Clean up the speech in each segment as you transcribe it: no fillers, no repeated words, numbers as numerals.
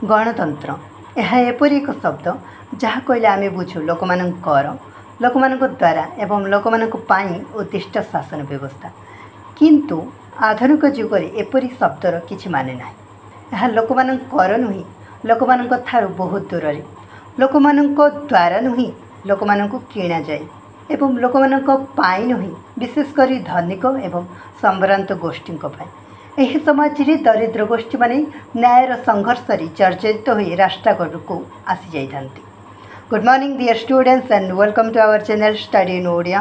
ଗଣତନ୍ତ୍ର, ଏହା ଏପରି ଏକ ଶବ୍ଦ, ଯାହା କହିଲେ ଆମେ ବୁଝୁ ଲୋକମାନଙ୍କର, ଲୋକମାନଙ୍କ ଦ୍ୱାରା ଏବଂ ଲୋକମାନଙ୍କ ପାଇଁ ଉଦ୍ଦିଷ୍ଟ ଶାସନ ବ୍ୟବସ୍ଥା। କିନ୍ତୁ ଆଧୁନିକ ଯୁଗରେ ଏପରି ଶବ୍ଦର କିଛି ମାନେ ନାହିଁ। ଏହା ଲୋକମାନଙ୍କର ନୁହେଁ, ଲୋକମାନଙ୍କ ଠାରୁ ବହୁତ ଦୂରରେ, ଲୋକମାନଙ୍କ ଦ୍ୱାରା ନୁହେଁ, ଲୋକମାନଙ୍କୁ କିଣାଯାଏ ଏବଂ ଲୋକମାନଙ୍କ ପାଇଁ ନୁହେଁ, ବିଶେଷ କରି ଧନିକ ଏବଂ ସମ୍ଭ୍ରାନ୍ତ ଗୋଷ୍ଠୀଙ୍କ ପାଇଁ। ଏହି ସମାଜରେ ଦରିଦ୍ର ଗୋଷ୍ଠୀମାନେ ନ୍ୟାୟର ସଂଘର୍ଷରେ ଜର୍ଜରିତ ହୋଇ ରାସ୍ତାକଡ଼କୁ ଆସିଯାଇଥାନ୍ତି। Good morning, dear students, and welcome to our channel Study in Odia.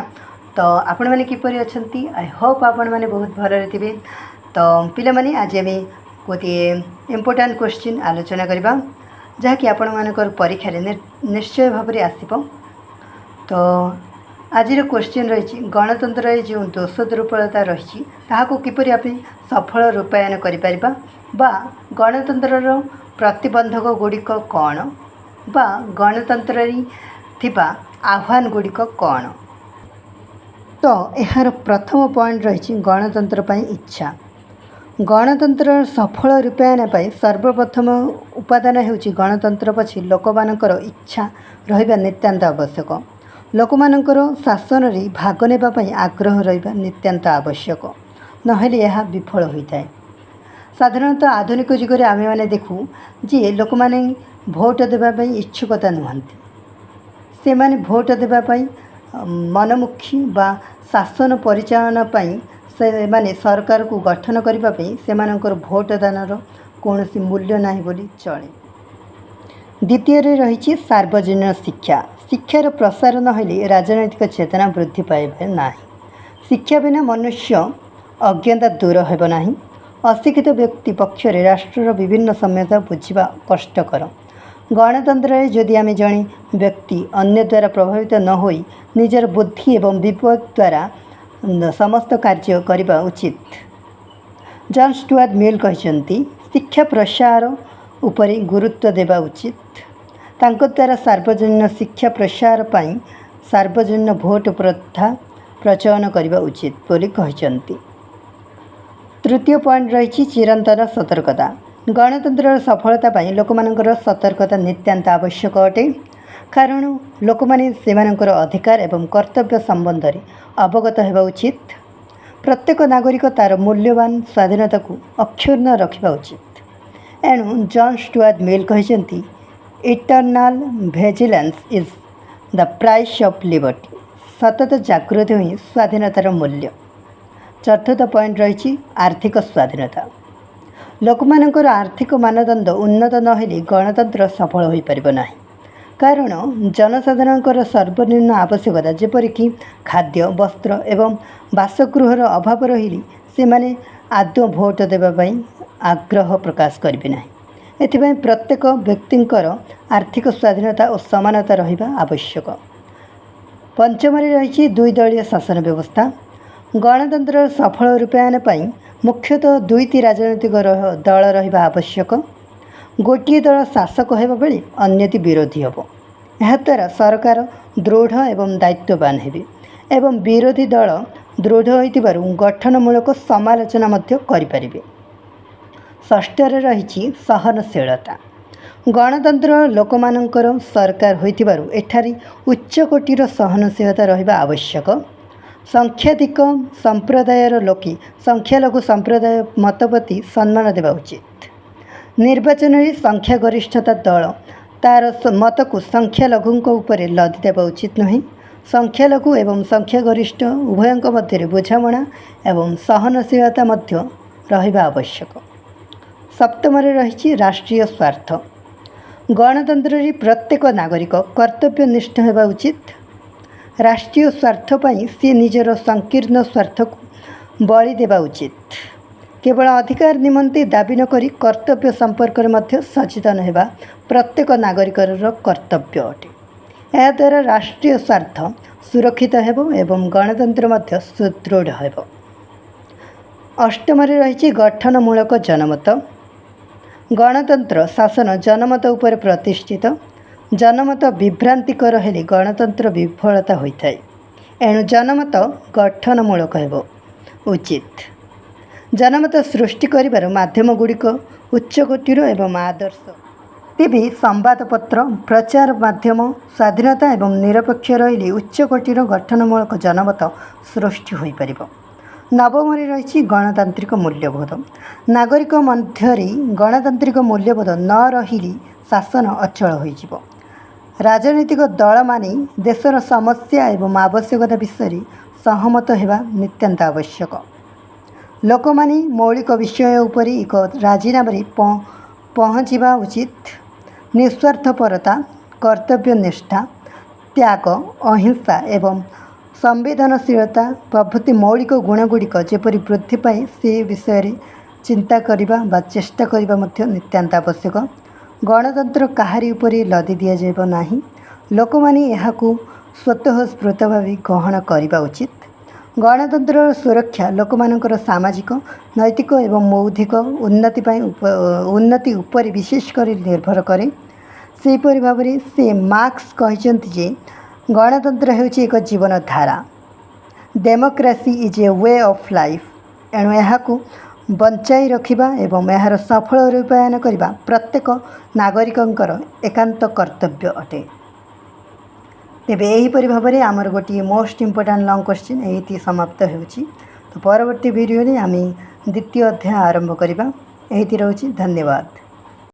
ତ ଆପଣମାନେ କିପରି ଅଛନ୍ତି? I Hope ଆପଣମାନେ ବହୁତ ଭଲରେ ଥିବେ। ତ ପିଲାମାନେ, ଆଜି ଆମେ ଗୋଟିଏ ଇମ୍ପୋର୍ଟାଣ୍ଟ କ୍ୱେଶ୍ଚିନ୍ ଆଲୋଚନା କରିବା, ଯାହାକି ଆପଣମାନଙ୍କର ପରୀକ୍ଷାରେ ନିଶ୍ଚୟ ଭାବରେ ଆସିବ। ତ ଆଜିର କ୍ୱେଶ୍ଚିନ୍ ରହିଛି, ଗଣତନ୍ତ୍ରରେ ଯେଉଁ ଦୋଷ ଦୁର୍ବଳତା ରହିଛି, ତାହାକୁ କିପରି ଆମେ ସଫଳ ରୂପାୟନ କରିପାରିବା ବା ଗଣତନ୍ତ୍ରର ପ୍ରତିବନ୍ଧକ ଗୁଡ଼ିକ କ'ଣ ବା ଗଣତନ୍ତ୍ରରେ ଥିବା ଆହ୍ୱାନ ଗୁଡ଼ିକ କ'ଣ? ତ ଏହାର ପ୍ରଥମ ପଏଣ୍ଟ ରହିଛି ଗଣତନ୍ତ୍ର ପାଇଁ ଇଚ୍ଛା। ଗଣତନ୍ତ୍ରର ସଫଳ ରୂପାୟନ ପାଇଁ ସର୍ବପ୍ରଥମ ଉପାଦାନ ହେଉଛି ଗଣତନ୍ତ୍ର ପଛେ ଲୋକମାନଙ୍କର ଇଚ୍ଛା ରହିବା ନିତାନ୍ତ ଆବଶ୍ୟକ। ଲୋକମାନଙ୍କର ଶାସନରେ ଭାଗ ନେବା ପାଇଁ ଆଗ୍ରହ ରହିବା ନିତାନ୍ତ ଆବଶ୍ୟକ, ନହେଲେ ଏହା ବିଫଳ ହୋଇଥାଏ। ସାଧାରଣତଃ ଆଧୁନିକ ଯୁଗରେ ଆମେମାନେ ଦେଖୁ ଯେ ଲୋକମାନେ ଭୋଟ ଦେବା ପାଇଁ ଇଚ୍ଛୁକତା ନୁହନ୍ତି। ସେମାନେ ଭୋଟ ଦେବା ପାଇଁ ମନମୁଖୀ ବା ଶାସନ ପରିଚାଳନା ପାଇଁ, ସେମାନେ ସରକାରକୁ ଗଠନ କରିବା ପାଇଁ ସେମାନଙ୍କର ଭୋଟ ଦାନର କୌଣସି ମୂଲ୍ୟ ନାହିଁ ବୋଲି ଚଳେ। ଦ୍ୱିତୀୟରେ ରହିଛି ସାର୍ବଜନୀନ ଶିକ୍ଷା। ଶିକ୍ଷାର ପ୍ରସାର ନହେଲେ ରାଜନୈତିକ ଚେତନା ବୃଦ୍ଧି ପାଇବେ ନାହିଁ। ଶିକ୍ଷା ବିନା ମନୁଷ୍ୟ ଅଜ୍ଞତା ଦୂର ହେବ ନାହିଁ। ଅଶିକ୍ଷିତ ବ୍ୟକ୍ତି ପକ୍ଷରେ ରାଷ୍ଟ୍ରର ବିଭିନ୍ନ ସମସ୍ୟା ବୁଝିବା କଷ୍ଟକର। ଗଣତନ୍ତ୍ରରେ ଯଦି ଆମେ ଜଣେ ବ୍ୟକ୍ତି ଅନ୍ୟ ଦ୍ୱାରା ପ୍ରଭାବିତ ନ ହୋଇ ନିଜର ବୁଦ୍ଧି ଏବଂ ବିବେକ ଦ୍ୱାରା ସମସ୍ତ କାର୍ଯ୍ୟ କରିବା ଉଚିତ। ଜନ୍ ଷ୍ଟୁଆର୍ଟ ମିଲ୍ କହିଛନ୍ତି, ଶିକ୍ଷା ପ୍ରସାର ଉପରେ ଗୁରୁତ୍ୱ ଦେବା ଉଚିତ। ତାଙ୍କ ଦ୍ୱାରା ସାର୍ବଜନୀନ ଶିକ୍ଷା ପ୍ରସାର ପାଇଁ ସାର୍ବଜନୀନ ଭୋଟ ପ୍ରଥା ପ୍ରଚଳନ କରିବା ଉଚିତ ବୋଲି କହିଛନ୍ତି। ତୃତୀୟ ପଏଣ୍ଟ ରହିଛି ଚିରନ୍ତନ ସତର୍କତା। ଗଣତନ୍ତ୍ରର ସଫଳତା ପାଇଁ ଲୋକମାନଙ୍କର ସତର୍କତା ନିତାନ୍ତ ଆବଶ୍ୟକ ଅଟେ, କାରଣ ଲୋକମାନେ ସେମାନଙ୍କର ଅଧିକାର ଏବଂ କର୍ତ୍ତବ୍ୟ ସମ୍ବନ୍ଧରେ ଅବଗତ ହେବା ଉଚିତ। ପ୍ରତ୍ୟେକ ନାଗରିକ ତା'ର ମୂଲ୍ୟବାନ ସ୍ୱାଧୀନତାକୁ ଅକ୍ଷୁଣ୍ଣ ରଖିବା ଉଚିତ। ଏଣୁ ଜନ୍ ଷ୍ଟୁଆର୍ଟ ମିଲ୍ କହିଛନ୍ତି, "Eternal vigilance is the price of liberty." ସତତ ଜାଗୃତି ହିଁ ସ୍ୱାଧୀନତାର ମୂଲ୍ୟ। ଚତୁର୍ଥ ପଏଣ୍ଟ ରହିଛି ଆର୍ଥିକ ସ୍ୱାଧୀନତା। ଲୋକମାନଙ୍କର ଆର୍ଥିକ ମାନଦଣ୍ଡ ଉନ୍ନତ ନହେଲେ ଗଣତନ୍ତ୍ର ସଫଳ ହୋଇପାରିବ ନାହିଁ, କାରଣ ଜନସାଧାରଣଙ୍କର ସର୍ବନିମ୍ନ ଆବଶ୍ୟକତା, ଯେପରିକି ଖାଦ୍ୟ, ବସ୍ତ୍ର ଏବଂ ବାସଗୃହର ଅଭାବ ରହିଲେ ସେମାନେ ଆଦୌ ଭୋଟ ଦେବା ପାଇଁ ଆଗ୍ରହ ପ୍ରକାଶ କରିବେ ନାହିଁ। ଏଥିପାଇଁ ପ୍ରତ୍ୟେକ ବ୍ୟକ୍ତିଙ୍କର ଆର୍ଥିକ ସ୍ୱାଧୀନତା ଓ ସମାନତା ରହିବା ଆବଶ୍ୟକ। ପଞ୍ଚମରେ ରହିଛି ଦୁଇ ଦଳୀୟ ଶାସନ ବ୍ୟବସ୍ଥା। ଗଣତନ୍ତ୍ରର ସଫଳ ରୂପାୟନ ପାଇଁ ମୁଖ୍ୟତଃ ଦୁଇଟି ରାଜନୈତିକ ଦଳ ରହିବା ଆବଶ୍ୟକ। ଗୋଟିଏ ଦଳ ଶାସକ ହେବା ବେଳେ ଅନ୍ୟଟି ବିରୋଧୀ ହେବ। ଏହାଦ୍ୱାରା ସରକାର ଦୃଢ଼ ଏବଂ ଦାୟିତ୍ୱବାନ ହେବେ ଏବଂ ବିରୋଧୀ ଦଳ ଦୃଢ଼ ହୋଇଥିବାରୁ ଗଠନମୂଳକ ସମାଲୋଚନା ମଧ୍ୟ କରିପାରିବେ। ଷଷ୍ଠରେ ରହିଛି ସହନଶୀଳତା। ଗଣତନ୍ତ୍ର ଲୋକମାନଙ୍କର ସରକାର ହୋଇଥିବାରୁ ଏଠାରେ ଉଚ୍ଚକୋଟୀର ସହନଶୀଳତା ରହିବା ଆବଶ୍ୟକ। ସଂଖ୍ୟାଧିକ ସମ୍ପ୍ରଦାୟର ଲୋକେ ସଂଖ୍ୟାଲଘୁ ସମ୍ପ୍ରଦାୟ ମତ ପ୍ରତି ସମ୍ମାନ ଦେବା ଉଚିତ। ନିର୍ବାଚନରେ ସଂଖ୍ୟାଗରିଷ୍ଠତା ଦଳ ତା'ର ମତକୁ ସଂଖ୍ୟାଲଘୁଙ୍କ ଉପରେ ଲଦି ଦେବା ଉଚିତ ନୁହେଁ। ସଂଖ୍ୟାଲଘୁ ଏବଂ ସଂଖ୍ୟାଗରିଷ୍ଠ ଉଭୟଙ୍କ ମଧ୍ୟରେ ବୁଝାମଣା ଏବଂ ସହନଶୀଳତା ମଧ୍ୟ ରହିବା ଆବଶ୍ୟକ। ସପ୍ତମରେ ରହିଛି ରାଷ୍ଟ୍ରୀୟ ସ୍ୱାର୍ଥ। ଗଣତନ୍ତ୍ରରେ ପ୍ରତ୍ୟେକ ନାଗରିକ କର୍ତ୍ତବ୍ୟନିଷ୍ଠ ହେବା ଉଚିତ। ରାଷ୍ଟ୍ରୀୟ ସ୍ୱାର୍ଥ ପାଇଁ ସିଏ ନିଜର ସଂକୀର୍ଣ୍ଣ ସ୍ୱାର୍ଥକୁ ବଳି ଦେବା ଉଚିତ। କେବଳ ଅଧିକାର ନିମନ୍ତେ ଦାବି ନକରି କର୍ତ୍ତବ୍ୟ ସମ୍ପର୍କରେ ମଧ୍ୟ ସଚେତନ ହେବା ପ୍ରତ୍ୟେକ ନାଗରିକର କର୍ତ୍ତବ୍ୟ ଅଟେ। ଏହାଦ୍ୱାରା ରାଷ୍ଟ୍ରୀୟ ସ୍ୱାର୍ଥ ସୁରକ୍ଷିତ ହେବ ଏବଂ ଗଣତନ୍ତ୍ର ମଧ୍ୟ ସୁଦୃଢ଼ ହେବ। ଅଷ୍ଟମରେ ରହିଛି ଗଠନମୂଳକ ଜନମତ। ଗଣତନ୍ତ୍ର ଶାସନ ଜନମତ ଉପରେ ପ୍ରତିଷ୍ଠିତ। ଜନମତ ବିଭ୍ରାନ୍ତିକର ହେଲେ ଗଣତନ୍ତ୍ର ବିଫଳତା ହୋଇଥାଏ। ଏଣୁ ଜନମତ ଗଠନମୂଳକ ହେବ ଉଚିତ। ଜନମତ ସୃଷ୍ଟି କରିବାର ମାଧ୍ୟମ ଗୁଡ଼ିକ ଉଚ୍ଚକୋଟୀର ଏବଂ ଆଦର୍ଶ ତେବେ ସମ୍ବାଦପତ୍ର, ପ୍ରଚାର ମାଧ୍ୟମ ସ୍ୱାଧୀନତା ଏବଂ ନିରପେକ୍ଷ ରହିଲେ ଉଚ୍ଚକୋଟୀର ଗଠନମୂଳକ ଜନମତ ସୃଷ୍ଟି ହୋଇପାରିବ। ନବମରେ ରହିଛି ଗଣତାନ୍ତ୍ରିକ ମୂଲ୍ୟବୋଧ। ନାଗରିକ ମଧ୍ୟରେ ଗଣତାନ୍ତ୍ରିକ ମୂଲ୍ୟବୋଧ ନ ରହିଲେ ଶାସନ ଅଚଳ ହୋଇଯିବ। ରାଜନୈତିକ ଦଳମାନେ ଦେଶର ସମସ୍ୟା ଏବଂ ଆବଶ୍ୟକତା ବିଷୟରେ ସହମତ ହେବା ନିତ୍ୟାନ୍ତ ଆବଶ୍ୟକ। ଲୋକମାନେ ମୌଳିକ ବିଷୟ ଉପରେ ଏକ ରାଜିନାମାରେ ପହଞ୍ଚିବା ଉଚିତ। ନିସ୍ୱାର୍ଥପରତା, କର୍ତ୍ତବ୍ୟନିଷ୍ଠା, ତ୍ୟାଗ, ଅହିଂସା ଏବଂ ସମ୍ବେଦନଶୀଳତା ପ୍ରଭୃତି ମୌଳିକ ଗୁଣଗୁଡ଼ିକ ଯେପରି ବୃଦ୍ଧି ପାଏ, ସେ ବିଷୟରେ ଚିନ୍ତା କରିବା ବା ଚେଷ୍ଟା କରିବା ମଧ୍ୟ ନିତ୍ୟାନ୍ତ ଆବଶ୍ୟକ। ଗଣତନ୍ତ୍ର କାହାରି ଉପରେ ଲଦି ଦିଆଯିବ ନାହିଁ। ଲୋକମାନେ ଏହାକୁ ସ୍ୱତଃସ୍ଫୂର୍ତ୍ତ ଭାବେ ଗ୍ରହଣ କରିବା ଉଚିତ। ଗଣତନ୍ତ୍ରର ସୁରକ୍ଷା ଲୋକମାନଙ୍କର ସାମାଜିକ, ନୈତିକ ଏବଂ ବୌଦ୍ଧିକ ଉନ୍ନତି ପାଇଁ ଉନ୍ନତି ଉପରେ ବିଶେଷ କରି ନିର୍ଭର କରେ। ସେହିପରି ଭାବରେ ସେ ମାର୍କସ କହିଛନ୍ତି ଯେ ଗଣତନ୍ତ୍ର ହେଉଛି ଏକ ଜୀବନଧାରା। Democracy is a way of life. ଏଣୁ ଏହାକୁ ବଞ୍ଚାଇ ରଖିବା ଏବଂ ଏହାର ସଫଳ ରୂପାୟନ କରିବା ପ୍ରତ୍ୟେକ ନାଗରିକଙ୍କର ଏକାନ୍ତ କର୍ତ୍ତବ୍ୟ ଅଟେ। ତେବେ ଏହିପରି ଭାବରେ ଆମର ଗୋଟିଏ ମୋଷ୍ଟ ଇମ୍ପୋର୍ଟାଣ୍ଟ ଲଙ୍ଗ୍ କ୍ୱେଶ୍ଚିନ୍ ଏଇଠି ସମାପ୍ତ ହେଉଛି। ତ ପରବର୍ତ୍ତୀ ଭିଡ଼ିଓରେ ଆମେ ଦ୍ୱିତୀୟ ଅଧ୍ୟାୟ ଆରମ୍ଭ କରିବା। ଏଇଠି ରହୁଛି, ଧନ୍ୟବାଦ।